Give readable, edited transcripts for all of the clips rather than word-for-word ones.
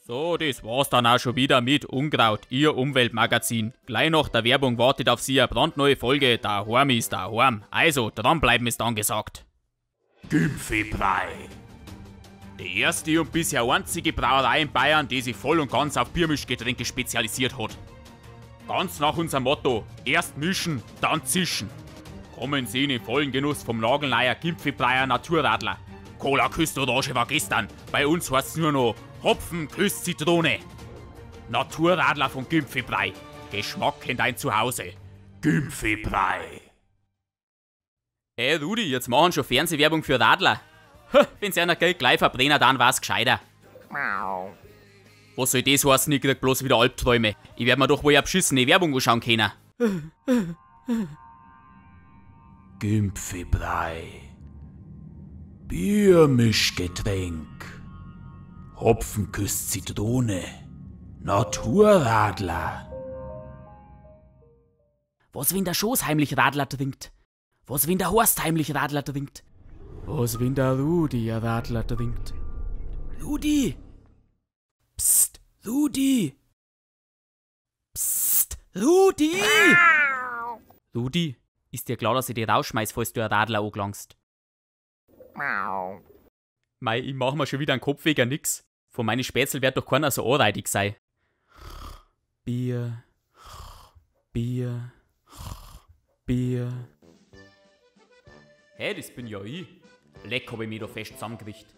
So, das war's dann auch schon wieder mit Unkraut, Ihr Umweltmagazin. Gleich nach der Werbung wartet auf Sie eine brandneue Folge Daheim ist daheim. Also, dranbleiben ist angesagt. Gimpfibrei. Die erste und bisher einzige Brauerei in Bayern, die sich voll und ganz auf Biermischgetränke spezialisiert hat. Ganz nach unserem Motto, erst mischen, dann zischen. Kommen Sie in den vollen Genuss vom nagelneuer Gimpfibreier Naturradler. Cola küsst Orange war gestern, bei uns heißt's nur noch Hopfen küsst Zitrone. Naturradler von Gimpfibrei. Geschmack kennt ein Zuhause. Gimpfibrei. Ey Rudi, jetzt machen schon Fernsehwerbung für Radler. Wenn's einer Geld gleich verbrennt, dann war's gescheiter. Was soll das heißen? Ich krieg bloß wieder Albträume. Ich werd mir doch wohl eine beschissene Werbung anschauen können. Gimpfibrei. Biermischgetränk. Hopfen küsst Zitrone. Naturradler. Was, wenn der Schoß heimlich Radler trinkt? Was, wenn der Horst heimlich Radler trinkt? Was, wenn der Rudi ein Radler trinkt? Rudi! Psst, Rudi! Psst, Rudi! Rudi, ist dir klar, dass ich dich rausschmeiß, falls du ein Radler angelangst? Mei, ich mach mir schon wieder einen Kopf wegen nix. Von meinen Spätzl wird doch keiner so anreidig sein. Bier, Bier, Bier. Hey, das bin ja ich. Leck hab ich mich da fest zusammengerichtet.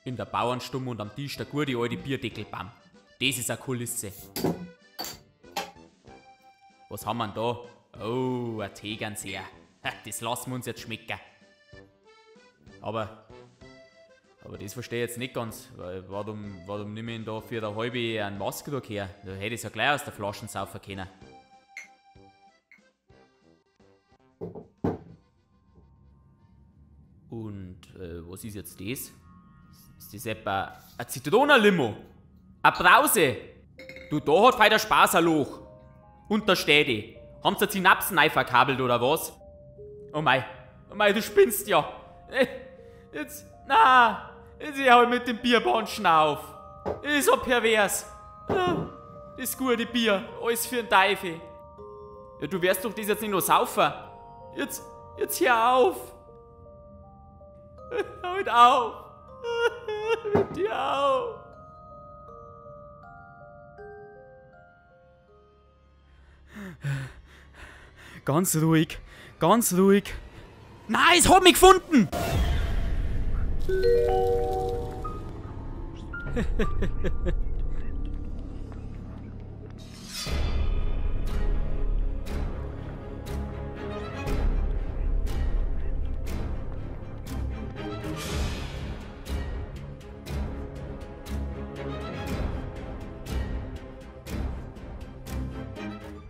In der Bauernstumme und am Tisch der gute alte Bierdeckelbaum. Das ist eine Kulisse. Was haben wir denn da? Oh, ein Tegernseher. Das lassen wir uns jetzt schmecken. Aber das verstehe ich jetzt nicht ganz. Weil warum nehme ich ihn da für eine halbe einen Maskrug her? Da hätte ich es ja gleich aus der Flasche saufen können. Und was ist jetzt das? Ist das etwa eine Zitronenlimo? Eine Brause? Du, da hat heute Spaß ein Loch. Untersteh dich. Haben sie Synapsen verkabelt oder was? Oh mei, du spinnst ja. Jetzt, na, jetzt hör ich mit dem Bierbanschen auf. Ist so pervers. Das gute Bier, alles für den Teufel. Ja, du wirst doch das jetzt nicht nur saufen. Jetzt hör auf. Halt auf. Mit dir auf. Ganz ruhig, ganz ruhig. Nein, es hat mich gefunden!